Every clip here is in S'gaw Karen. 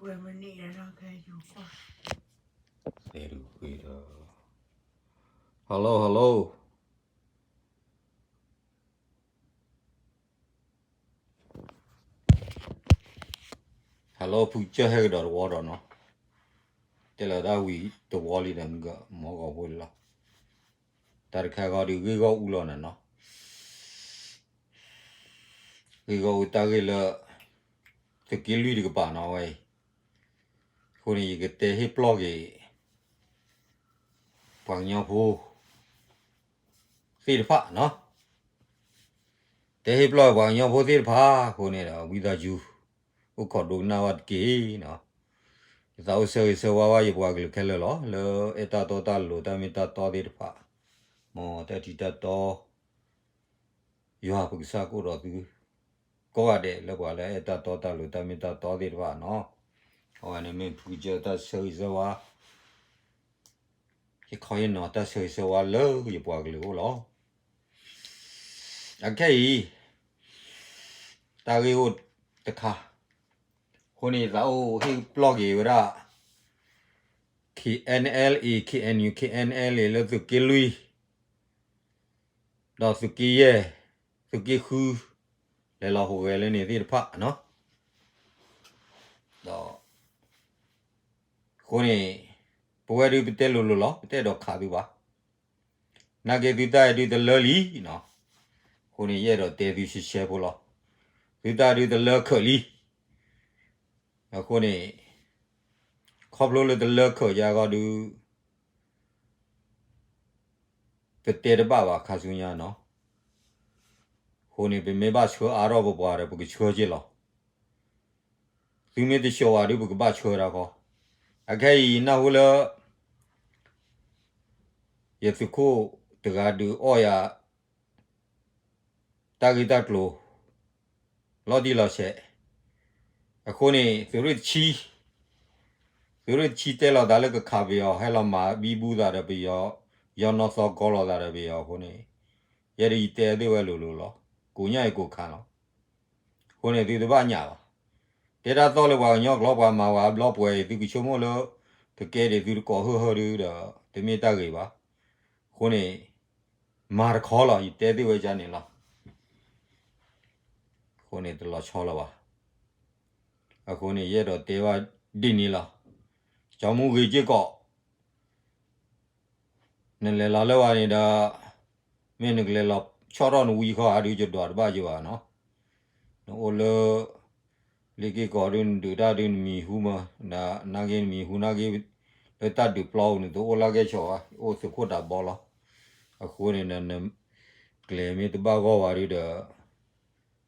ဝဲမနုၤလဲၣ်, တဲတဂ့ၤဒီး, hello hello, hello ဖုကစၢၢ်ဟဲကဒီးတဝီဒီးနီၤ, တဲလီၤတၢ်ဝံၤတဝီလံဒီး မုၢ်ဂီၤဖိလံလီၤ, တၢ်တခါဂီၤဒုးဂ့ၢ်ဂီၢ်အူလီၤနၤနီၤ, ဂ့ၢ်ဂီၢ်အူတၢ်ဂ့ၢ်လၢ သုးက့လွံၢ်တကပၤနီၤဝဲအံၤ, အဃိန့ၣ် ယကတဲဟ့ၣ်ပျီၢ်က့ၤ ပှၤကညီဖိသ့ၣ်တဖၣ်နီၤ, တဲဟ့ၣ်ပျီၢ်ပှၤကညီဖိသ့ၣ်တဖၣ်အဃိန့ၣ်ဒီး ဝံသးစူၤ အိၣ်ခိးဒိကနၣ်ဝဲတက့ၢ်နီၤ, ယသးအိၣ်ဆၢဂ့ၤဆၢဝါဘၣ်ယပှၤကလုာ်ခဲလၢာ်လီၤ, လၢအဲၣ်တၢ်တီတၢ်လိၤတၢ်မ့ၢ်တၢ်တီသ့ၣ်တဖၣ်, မ်တၢ်ထံးတၢ်တီ ယွၤပကစၢ်ကအိၣ်ဒီးသု ကိးဂၤဒဲးလၢပှၤလၢအဲၣ်တၢ်တီတၢ်လိၤတၢ်မ့ၢ်တၢ်တီသ့ၣ်တဖၣ်နီၤ, အဝဲန့ၣ်မ့ၢ်ဖုကစၢၢ်တၢ်ဆၢဂ့ၤဆၢဝါ, ယခီယနီၤတၢ်ဆၢဂ့ၤဆၢဝါလၢယပှၤကလုာ်အအိၣ်လီၤ, အခဲအံၤ တၢ်ဂ့ၢ်အိၣ်တခါ, အဃိန့ၣ် ယသးအိၣ်ဟ့ၣ်ပျီၢ်က့ၤဝဲဒၣ် K N L A, K N U, K N L A လၢသုးက့လွံၢ် ဒီးသုးက့ယဲၢ်, သုးက့ဃု, လဲၤလီၤဟူးဂဲၤလၢန့ၣ်သ့ၣ်တဖၣ်နီၤ, ဒီး အဃိန့ၣ် ပဝဲဒုးပတဲလိၤလိၤလီၤ, ပတအဲၣ်ဒိးခးသုဘၣ်, နာ်က့သုတၢ်အံၤဒုးတလၢလံနီၤ, အဃိန့ၣ် ယအဲၣ်ဒိးတဲသုရှဲရှဲဖိလီၤ, သုတၢ်ဒုးတလၢခၢးလံ, အဃိန့ၣ် ခီဖျိလၢတလၢခၢးယါဂီၢ်ဒုး ပတဲတဘၣ်ဘၣ်ခါဆူညါနီၤ, အဃိန့ၣ် ပမ့ၢ်ဘၣ်ဆှၢအါထီၣ်ပပှၤဒီး ပကဆှၢက့ၤလီၤ, သုမ့ၢ်တဆှၢဝဲဒုး ပကဘၣ်ဆှၢတၢ်ဃီ, အခဲအံၤနၢ်ဟူလၢ ယသုးခိၣ်တဂၤဒုးအီၣ်ယၤ တၢ်ဂ့ၢ်တၢ်ကျိၤ လီၤတံၢ်လီၤဆဲး, အဃိန့ၣ် သုးရ့ၣ်တဆံ, သုးရ့ၣ်တဆံတဲလီၤသးလၢကခးပယီၤ ဟဲလီၤမၤဘံဘူသးဒီး ပယီၤ, ယီၤနီၢ်သီကီလီၤသးဒီးပယီၤအဃိန့ၣ်, ယဲဒၣ်ယတဲသ့ၣ်ဝဲလိၤလိၤလီၤ, ကိးညါအံၤကိးခါလီၤ, အဃိန့ၣ် သုတဘၣ်ညါဘၣ်, တဲတၢ်သီၣ်လၢပှၤကညီကျိာ်ပှၤမၤဝဲအဘျီပှဲၤအံၤ သုကဆိကမိၣ်လၢ တကဲဒံးသုတကိးဟၢၣ်ဟၢၣ်ဒုးဒီး တမ့ၢ်တၢ်ဂ့ၤဘၣ်, အဃိန့ၣ် မၤတခီလီၤ ယတဲသ့ၣ်ဝဲဒ်န့ၣ်လီၤ, အဃိန့ၣ်တလီၤဆီလၢၤဘၣ်, အဃိန့ၣ် ယအဲၣ်ဒိးတဲဘၣ်ဒ်န့ၣ်လီၤ, ကၠီမူဂ့ၤက့ၢ်ကီး နလဲၤလီၤလၢဝဲန့ၣ်ဒီး မ့ၢ်နကလဲၤလီၤဆီထီၣ်နဝံခီဧါဒုး ယဒွးတဘၣ်ယဘၣ်နီၤ, နအိၣ်လၢ လ့က့ၢ်ကီးဒုး နဒုးတၢ်ဒုးနမံၤဟူမး, နာ်က့နမံၤဟူနာ်က့ လၢတၢ်ဒုးပျီပူၤန့ၣ် တအိၣ်လၢကဲဆီၣ်ဘၣ်, အိၣ်သုးခိၣ်ဒးဘီလီၤ, အဃိန့ၣ် နကျဲၤမ့ၢ်တဘၣ်ဂီၢ်ဝဲဒုးဒီး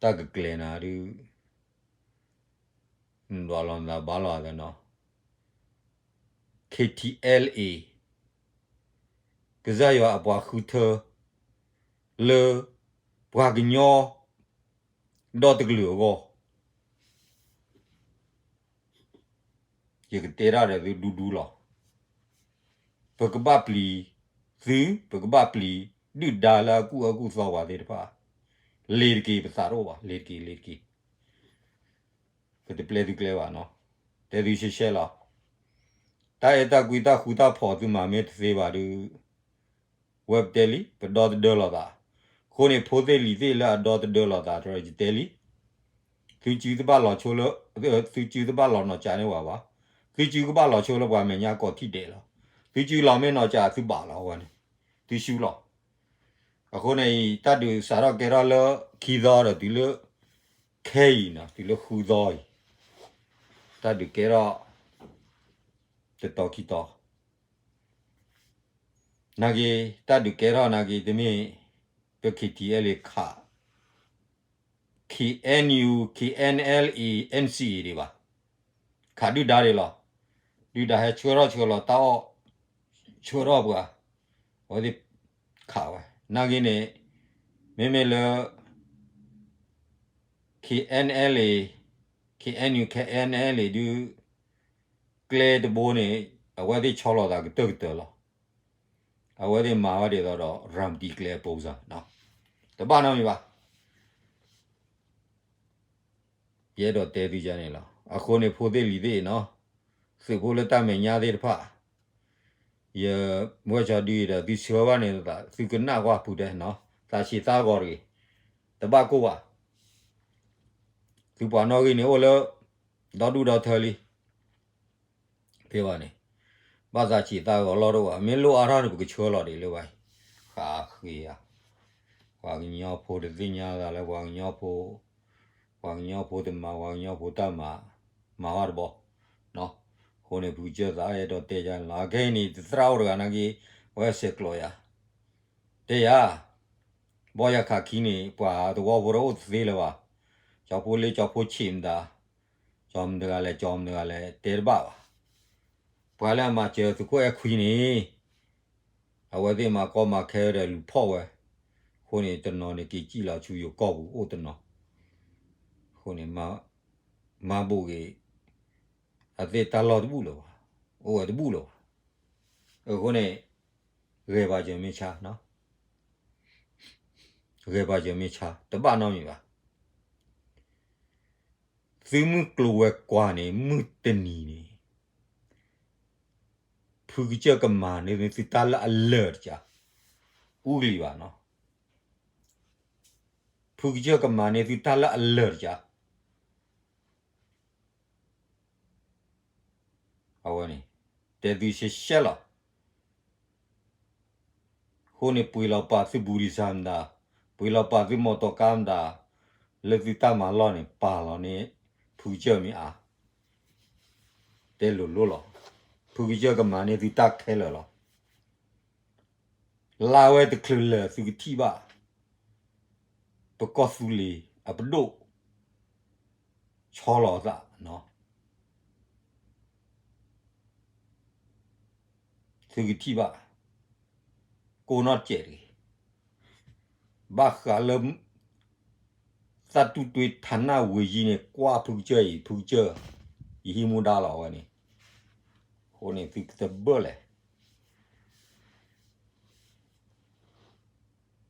တၢ်ကကျဲၤနၤဒုး နဒွးလီၤနသးဘၣ်လီၤသနီၤ, K T L A ကစၢ်ယွၤအပှၤဃုထၢ လၢ ပှၤကညီ ဒီတကလုာ်အဂီၢ် ယကတဲတၢ်ဒီးသုဒူဒူလီၤ. ပကဘၣ်ပျံၤသု, ပကဘၣ်ပျံၤဒုၣ်ဒါလၢအကူၣ်အၢကူၣ်သီပှၤသ့ၣ်တဖၣ်, လ့ၤတက့ၤ ပသးတအိၣ်ဘၣ်, လ့ၤတက့ၤ လ့ၤတက့ၤ, ပတပျဲသုကျဲဘၣ်နီၤ, တဲသုရှဲရှဲလီၤ. တၢ်အဲၣ်တၢ်ကွံတၢ်ဃူတၢ်ဖိးသုမၤမ့ၢ်တသ့ဘၣ်ဒုး ဝဲပတဲလံ, ပဒီသဒၢလိာ်သး, အဃိန့ၣ် ဖိသ့ၣ်လံၤသ့ၣ်လၢအဒီသဒၢလိာ်သးတရၢ ယတဲလံ, သုစုသဘၣ်လီၤဆိလၢ, သုစုသဘၣ်လီၤနီၢ်ကၠးန့ၢ်ဝဲဘၣ်, သုစုကဘၣ်လီၤဆိလၢပှၤမဲာ်ညါကိးထံၣ်ဒဲးလီၤ. သုစုလီၤမ့ၢ်နီၢ်ကၠးသုဘၣ်လီၤအဝဲန့ၣ်, သုဆူလီၤ. အဃိန့ၣ်အံၤ တၢ်ဒုးစးထီၣ်ကဲထီၣ်လၢခံသီဒီးတုၤလၢ ခဲအံၤနီၤ, တုၤလၢဃုသီအံၤ, တၢ်ဒုးကဲထီၣ် တတီၤခံတီၤ နာ်က့ တၢ်ဒုးကဲထီၣ်နာ်က့ တမ့ၢ် ပ K T L A ခး K N U, K N L A, N C A ဒံးဘၣ်, ခးဒုၣ်ဒါဒံးလီၤ. ဒုၣ်ဒါဟဲဆှၢထီၣ်ဆှၢလီၤတၢ်အီၣ်, ဆှၢထီၣ်ပှၤ, အဝဲသ့ၣ်ခးဝဲ, နာ်က့န့ၣ် မ့မ့ၢ်လၢ K N L A, K N U, K N L A ဒုး ကျဲတဘိန့ၣ် အဝဲသ့ၣ်ဆီလီၤသးကတၢၢ်ကတၢၢ်လီၤ. အဝဲသ့ၣ်မၤဝဲဒ်သိးဒီး ရၤမတံကျဲအပိစၢ်, တဘၣ်နီတမံၤဘၣ်. ယအဲၣ်ဒိးတဲသုန့ၣ်လီၤ. အဃိန့ၣ်ဖိသ့ၣ်လံၤသ့ၣ်နီၤ, သုးဖိလၢတၢ်မဲာ်ညါသ့ၣ်တဖၣ်, ယဝဲၢ်ကၠီဒုအံၤဒီး သုဆှၢဘၣ်န့ၣ်သး သုကနၣ်ကွၢ်ဖုတဲနီၤ, သးဆံးသးဂီၤတဂ့ၤ, တဘၣ်ကိၢ်ဘၣ်. သုပှၤနီၣ်ဂံၢ်န့ၣ်အိၣ်လၢ ဒီဒူၣ်ဒီထၢလံ ဖဲဘၣ်န့ၣ်, ဘၣ်သးဆံးသးဂီၤလီၢ်တအိၣ်ဘၣ်, မ့ၢ်လိၣ်အါထီၣ်န့ၣ် ပကဆှၢလီၤဒံးလၢဘၣ်အံၤ, ဃးဃ့ဧါ, ပှၤကညီဖိတသ့ၣ်ညါသးလၢပှၤကညီဖိ, ပှၤကညီဖိတမၤပှၤကညီဖိတၢ်မၤ, မၤဘၣ်တဘီ, အဃိန့ၣ် ဖုကစၢၢ်သးအဲၣ်ဒိးတဲယၤန့ၣ်လီၤ, အခဲအံၤန့ၣ် တသရၣ်အိၣ်တဂၤနာ်က့, အဝဲဆဲးကျိးယၤ, တဲယၤ ဘီယၤခးခံန့ၣ် ပှၤသဝီဖိတအိၣ်တသ့လၢၤဘၣ်, ကၠီဖိလ့ကၠီဖိဆံးမတၤ, ကၠီမတၤတဂၤလဲၣ် ကၠီမတၤတဂၤလဲၣ် တဲတဘၣ်ဘၣ်. ပှၤလၢအမၤစၢၤသုးခိၣ်အဲၣ်ခွံန့ၣ်, အဝဲသ့ၣ်မၤကီမၤခဲဒီးလူၤဖီၣ်ဝဲ, အဃိန့ၣ် တနီၤန့ၣ်က့ၤစံၣ်လီၤဆူယိၤကီၢ်ပူၤအိၣ်တနီၤ, အဃိန့ၣ် မၤဘူၣ်ဂ့ၤ အသ့ၣ်တၢ်လီၢ်တဘူၣ်လၢၤဘၣ်, အိၣ်ဝဲတဘူၣ်လၢၤဘၣ်. အဃိန့ၣ် ဂဲၤပာ်စၢၤမ့ၢ်ဆါ, ဂဲၤပာ်စၢၤမ့ၢ်ဆါ တဘၣ်နီတမံၤဘၣ်. သုမုၢ်ကျိၤဝဲၤကွာ်န့ၣ် မုၢ်တနံၤန့ၣ် ဖုကစၢၢ်ကမၤန့ၢ်သုတၢ်လၢအလၢာ်တကး, အူကလံၤဘၣ်နီၤ, ဖုကစၢၢ်ကမၤန့ၢ်သုတၢ်လၢအလၢာ်တကး. အဝဲန့ၣ် တဲသုရှဲရှဲလီၤ. အဃိန့ၣ် ပှ့ၤလီၤပာ်သုဘူးဒံစၢ်မတၤ, ပှ့ၤလီၤပာ်သုမီတီကါမတၤ, လၢသုတၢ်မၤလီၢ်န့ၣ် ပာ်လီၤန့ၢ် ဖုကစၢၢ်မ့ၢ်အါ, တဲလိၤလိၤလီၤ. ဖုကစၢၢ်ကမၤန့ၢ်သုတၢ်ခဲလၢာ်လီၤ. လါဝဲတချုးလၢာ်သုကထံၣ်ဘၣ် ပကီၢ်သူလ့ၤအပဒိၣ် ဆီလီၤအသး, သုကထံၣ်ဘၣ် ကိးနီၢ်စဲးတဂ့ၤ. ဘၣ်ဃးလၢ သၣ်တူၢ်တွ့ထးနၢ်ဝ့ၤယံၤန့ၣ် ကွၢ်ဖုကစၢၢ်အံၤ ဖုကစၢၢ် ယဟံးမူဒါလီၤဝဲန့ၣ်, အဃိန့ၣ်သုကတဘၢၣ်လဲၣ်.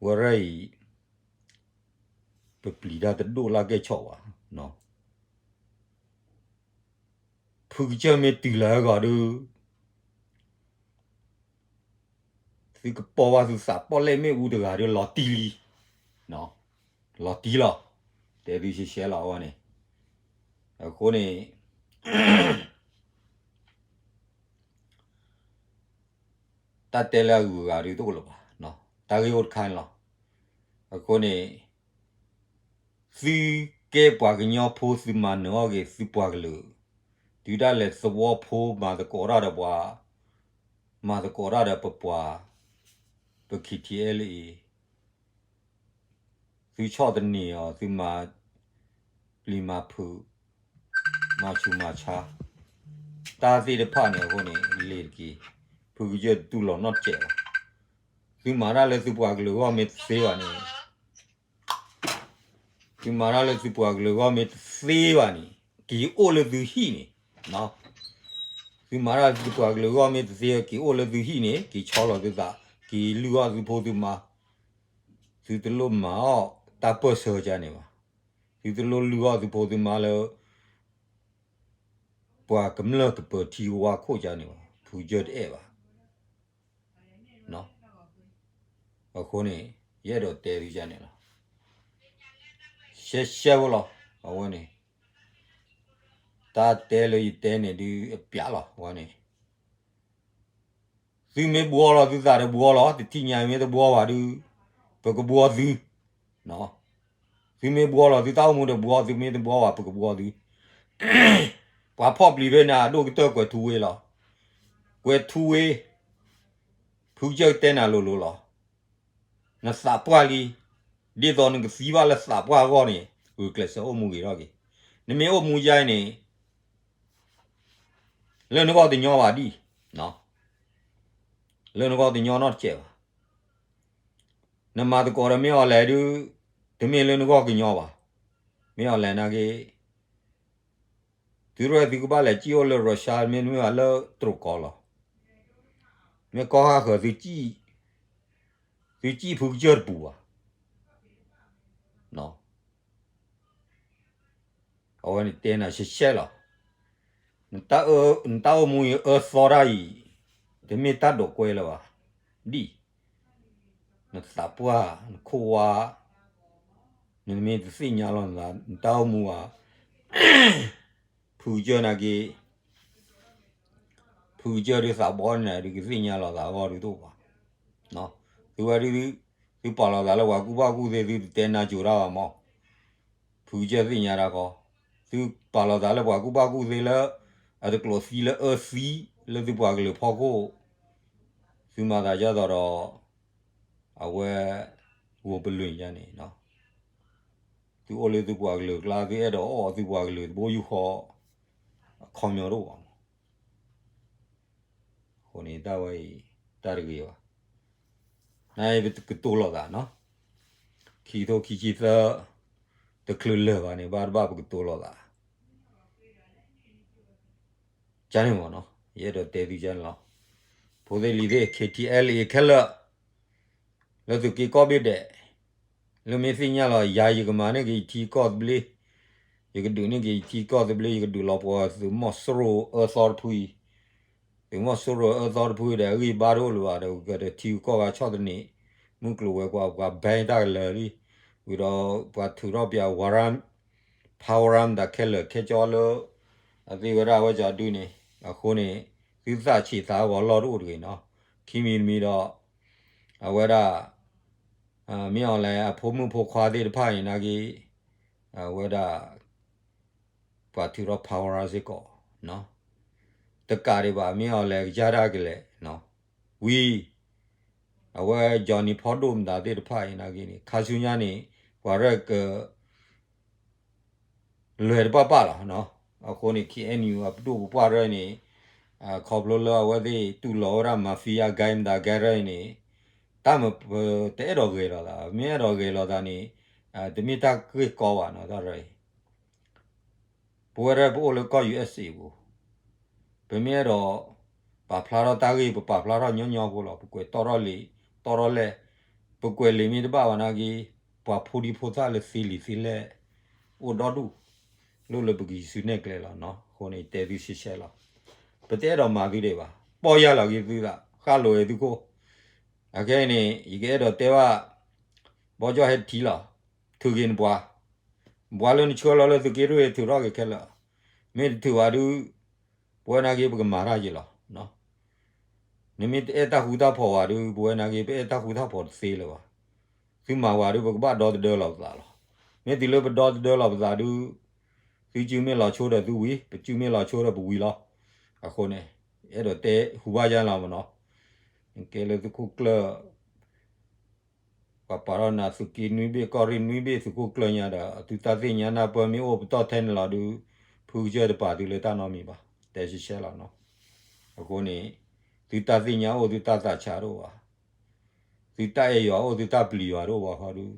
ဝဲရၢ်အံၤ ပပျံၤတၢ်တဒိၣ်လၢကဲၣ်ဆိးဘၣ်. ဖုကစၢၢ်မ့ၢ်တုၤလၢအဂီၢ်ဒုး သုကပိာ်ဘၣ်သုသးပီၣ်လဲၣ်မ့ၣ်အူတဂၤဒုးလီၤတံၢ်လံ, လီၤတံၢ်လီၤ. တဲသုရှဲရှဲလီၤအဝဲန့ၣ်, အဃိန့ၣ် တၢ်တဲလၢအဂုၤအဂၤဒုးတအိၣ်လၢၤဘၣ်, တၢ်ဂ့ၢ်အိၣ်တခါန့ၣ်လီၤ. အဃိန့ၣ် သုကဲပှၤကညီဖိသုမၤနၢၤအီၣ်က့ၤသုပှၤကလုာ်, တုၤဒၣ်လဲာ်သဝီဖိမၤသကိးတၢ်ဒီးပှၤ, မၤသကိးတၢ်ဒီးပပှၤ, ပ ခံထံအဲလ့ၣ်အံၤ သုဆီၣ်သနံးအီၤ သုမၤပျံၤမၤဖုး, မၤဆူးမၤဆါ, တၢ်သ့ၣ်တဖၣ်န့ၣ်အဃိန့ၣ် လ့ၤတက့ၢ်, ဖုကစၢၢ်တတူၢ်လိာ်နီတစဲးဘၣ်. သုမၤတၢ်လၢသုပှၤကလုာ်အဂီၢ်မ့ၢ်တသ့ဘၣ်န့ၣ် သုမၤတၢ်လၢသုပှၤကလုာ်အဂီၢ်မ့ၢ်တသ့ဘၣ်န့ၣ် က့ၤအိၣ်လၢသုဟံၣ်န့ၣ်, သုမၤတၢ်လၢသုပှၤကလုာ်အဂီၢ်မ့ၢ်တသ့ က့ၤအိၣ်လၢသုဟံၣ်န့ၣ် က့ၤဆီလီၤသုသး, က့ၤလုၢ်အီၣ်သုဖိသုမါ, သုတလိၣ်မၤအီၣ်တၢ်ပၢၢ်ဆၢကန့ၣ်ဘၣ်, သုတလိၣ်လုၢ်အီၣ်သုဖိသုမါလၢ ပှၤကမျၢၢ်ကပၢၤထံကဝါခိၣ်ကန့ၣ်ဘၣ်, ဖုကစၢၢ်တအဲၣ်ဘၣ်. အဃိန့ၣ် ယအဲၣ်ဒိးတဲသုန့ၣ်လီၤ. ရှဲရှဲဖိလီၤ, အဝဲန့ၣ် တၢ်တဲလၢယတဲန့ၣ်ဒုးအပျးလီၤ, အဝဲန့ၣ် သုမ့ၢ်ဘှီလီၤသုသးဒီးဘှီလီၤ, တထံၣ်ညါမ့ၢ်တဘှီဘၣ်ဒုး ပကဘှီသု, သုမ့ၢ်ဘှီလီၤသုတၢ်အိၣ်မူဒီးဘှီ, သုမ့ၢ်တဘှီဘၣ် ပကဘှီသု. ပှၤဖီၣ်ပျံၤဖဲန့ၣ် အဒိၣ်ကတၢၢ်ကွဲၤထူဝ့လီၤ. ကွဲၤထူဝ့, ဖုကစၢၢ်ကတဲနၤလိၤလိၤလီၤ. နသးပှၢ်လံ, ဒ်သိးနကသံဘၣ်လၢသးပှၢ်အဂီၢ်န့ၣ် ဂုာ်ကျဲးစၢးအိၣ်မူဂ့ၤထီၣ်က့ၤ. နမ့ၢ်အိၣ်မူယါအံၤန့ၣ် လၢနဂီၢ်တညီဘၣ်ဒံၣ်, လၢနဂီၢ်တညီနီတစဲးဘၣ်. နမၤသကိးဒီးမ့ၢ်အီၤလဲၣ်ဒုး, တမ့ၢ်လၢနဂီၢ်ကညီဘၣ်. မ့ၢ်အီၤလဲၣ်နာ်က့ သုရဲၣ်သုကဘၣ်လဲၤစံၣ်အိၣ်လၢ Russia မ့တမ့ၢ်ဘၣ်လၢတြိာ်ကီၢ်လီၤ. မ့ၢ်ကီၢ်ဟးဃၢၤ သုစံၣ်ဖုကစၢၢ်တပူၤဘၣ်. အဝဲန့ၣ်တဲနၤရှဲရှဲလီၤ. နတၢ်အိၣ်မူအံၤအၢသီတၢ်အံၤ, တမ့ၢ်တၢ်ဒိးကွဲလၢၤဘၣ်, ဒ် နသးပှၢ် နခိၣ်ဝါ, နမ့ၢ်တသ့ၣ်ညါလီၤနသး နတၢ်အိၣ်မူဘၣ်, ဖုကစၢၢ်နာ်က့, ဖုကစၢၢ်ဒုးသးဘီန့ၣ်ဒုး ကသ့ၣ်ညါလီၤသးအဂီၢ်ဒုးတအိၣ်ဘၣ်. သုဝဲဒုး, သုပာ်လီၤသးလၢပှၤကူၣ်ဘၣ်ကူၣ်သ့ သုတတဲနါစိၤတၢ်ဘၣ်မး, ဖုကစၢၢ်သ့ၣ်ညါတၢ်ခီ, သုပာ်လီၤသးလၢပှၤကူၣ်ဘၣ်ကူၣ်သ့လၢ အတကျိးသံလၢအၢသံ လၢသုပှၤကလုာ်ဖီခိၣ်, သုမၤသးဒ်သိးဒီး အဝဲ ဂိၢ်ပလွံၢ်ယါန့ၣ်, သုအိၣ်လၢသုပှၤကလုာ်ကျါ သုအဲၣ်ဒိးအီၣ်သုပှၤကလုာ်တဘိယူၢ်ဃီ, အခီပညီတအိၣ်ဘၣ်မး. အဃိန့ၣ်တၢ်ဝဲအံၤ တၢ်တဂ့ၤဘၣ်. နပကတိၤလိာ်သးနီၤ, ခံကထိခံဆံသၢ တချုးလၢာ်ဘၣ်န့ၣ် ဘၣ်တဘၣ်ပကတိၤလိာ်သး ကန့ၣ်မ့ၢ်နီၤ, ယအဲၣ်ဒိးတဲသုကန့ၣ်လီၤ. ဖိသ့ၣ်လံၤသ့ၣ် K T L A ခဲလၢာ် လၢသုးက့ကီၢ်ဘ့ၣ်ဒဲး, လၢမ့ၢ်သ့ၣ်ညါလီၤ ယၤယကမၤန့ၢ်က့ၤယထံကီၢ်သဘျ့, ယကဒုးန့ၢ်က့ၤယထံကီၢ်သဘျ့, ယကဒုးလီၤပှီၢ်သုးမီၤစိရိၤအၢသီတဖုအံၤ, သုးမီၤစိရိၤအၢသီတဖုဒီး အဂံၢ်ဘါတအိၣ်လၢၤဘၣ်ဒီး ကတထံကီၢ်ဂၤဆီၣ်သနံး, မုၢ်ကျိၤဝဲၤကွာ် ပှၤ ban တၢ်ကလၢာ်လံ, ဝံၤဒီးပှၤထုးထီၣ်ပၠး warrant, power warrant တၢ်ခဲလၢာ်ခဲကၠီလၢ အသ့ဝဲဒၣ်ဝဲကၠီဒုန့ၣ်, အဃိန့ၣ် သုသးဆံးသးဂီၤလီၢ်တအိၣ်တဂ့ၤနီၤ, ခံမံၤတမံၤဒီး အဝဲဒၣ် မ့ၢ်အီၤလဲၣ် အဖိမုၣ်ဖိခွါသ့ၣ်တဖၣ်အံၤနာ်က့ အဝဲဒၣ် ပှၤထုးထီၣ် power warrant စ့ၢ်ကီး, တကးဒံးဘၣ် မ့ၢ်အီၤလဲၣ် ကစၢ်ဒၣ်ကလဲာ်, ဝံၤ အဝဲ Johnny ဖီဒိၣ်မတၤသ့ၣ်တဖၣ်အံၤနာ်က့န့ၣ် ခါဆူညါန့ၣ် ပှၤရဲၣ်က လွဲၢ်တပၣ်ပၣ်လီၤ. အဃိန့ၣ် K N U အပဒိၣ်ပပှၢ်ရဲၣ်န့ၣ် ခီဖျိလၢအဝဲသ့ၣ်တူၢ်လိာ်ဝဲဒၣ် mafia gang မတၤ gang ရဲၣ်န့ၣ် တၢ်မၤပတအဲၣ်ဒိးဂဲၤလိာ်သး, မ့ၢ်အဲၣ်ဒိးဂဲၤလိာ်သးန့ၣ် တမ့ၢ်တၢ်ဂ့ၢ်ကီဘၣ်နီၤ တၢ်ရဲၣ်အံၤ ပဝဲဒၣ်ပအိၣ်လၢကီၢ် U S A ပူၤ, ပမ့ၢ်အဲၣ်ဒိး ပာ်ဖျါထီၣ်တၢ်ဂ့ၢ် ပပာ်ဖျါထီၣ်ညီညီဖိလီၤ. ပကွဲးတီၣ်ထီၣ်လံာ် တီၣ်ထီၣ်လဲၢ်, ပကွဲးလံာ်မ့ၢ်တဘၣ်ဘၣ်နာ်က့ ပှၤဖိဒံဖိသၣ်လၢသ့လံာ်သ့လဲၢ် အိၣ်ဒီဒူၣ် လိၣ်လၢပကဟံးစုနဲၣ်ကျဲလီၤနီၤ. အဃိန့ၣ်တဲသုရှဲရှဲလီၤ. ပတအဲၣ်ဒိးမၤသုဒံးဘၣ်, ပီၢ်ယၢ်လီၤက့ၤသုသး ဃၣ်လိာ်က့ၤသုခိၣ်. အခဲအံၤန့ၣ် ယကအဲၣ်ဒိးတဲဘၣ် ဘီကၠီၣ်ဟဲထံလီၤ, ထုးက့ၤနပှၤ, ပှၤလၢနဆှၢလီၤလၢသုးက့တၢ်ထုးထီၣ်က့ၤခဲလၢာ်, မ့ၢ်တထုးဘၣ်ဒုး ပဝဲနာ်က့ပကမၤတၢ်ယ့ၢ်လီၤ. နမ့ၢ်တအဲၣ်တၢ်ဃူတၢ်ဖိးဘၣ်ဒုး ပဝဲနာ်က့ပအဲၣ်တၢ်ဃူတၢ်ဖိးတသ့လၢၤဘၣ်. သုမၤဝဲဒုး ပကဘၣ်ဒီသဒၢလီၤပသးလီၤ. မ့ၢ်တုၤလၢပဒီသဒၢလီၤပသးဒုး သုစုမ့ၢ်လီၤဆိဒီးသုဝံၤ, ပစုမ့ၢ်လီၤဆိဒီးပဝံၤလီၤ. အဃိန့ၣ် အဲၣ်ဒိးတဲဟူဘၣ်ယါလီၤမ့ၢ်နီၤ. ကဲလၢသုးခိၣ်ကျၢၢ် ပှၤပာ်ထီၣ်နၤသုးက့နွံဘ့ၣ် ကီၢ်ရ့ၣ်နွံဘ့ၣ် သုးခိၣ်ကျၢၢ်ညါဒီး သုတၢ်သ့ၣ်ညါနၢ်ပၢၢ်မ့ၢ်အိၣ်ပတီၢ်ထဲန့ၣ်လီၤဒုး ဖုကစၢၢ်တပာ်သုလၢတၢ်နီတမံၤဘၣ်. တဲရှဲရှဲလီၤနီၤ. အဃိန့ၣ် သုတၢ်သ့ၣ်ညါအိၣ် သုတၢ်သးဆးတအိၣ်ဘၣ်. သုတၢ်အဲၣ်ယွၤအိၣ် သုတၢ်ပျံၤယွၤတအိၣ်ဘၣ်ဃီဒုး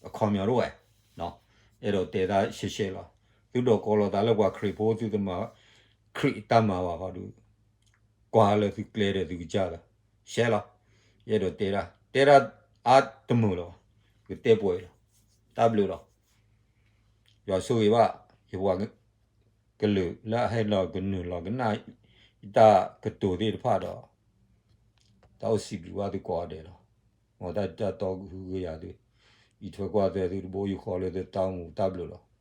အခီပညီတအိၣ်ဝဲ. အဲၣ်ဒိးတဲတၢ်ရှဲရှဲလီၤ. သုဒိးကိးလီၤသးလၢပှၤခရံာ်ဖိ သုတမၤ ခရံာ်အတၢ်မၤဘၣ်ဃီဒုး ကွၢ်လၢသုကျဲဒီးသုကစၢ်လီၤ. ရှဲလီၤ. ယအဲၣ်ဒိးတဲဒၣ် တဲဒၣ်အါတမုာ်လီၤ. ကတဲပှဲၤလီၤ. တၢ်ဘျုးလီၤ. ယွၤဆိၣ်ဂ့ၤဘၣ် ယပှၤကလုာ်လၢအဟဲလီၤကနုာ်လီၤကနၣ် ယတၢ်ကတိၤသ့ၣ်တဖၣ်ဒီး တၢ်အိၣ်စံးဘျုးဘၣ်သုကိးဂၤဒဲးလီၤ. မ်တၢ်တၢ်တီကဟုကယာ်သု အံးထွဲကွၢ်ထွဲသုတဘိယူၢ်ဃီလၢသုတၢ်အိၣ်မူ တၢ်ဘျုးလီၤ.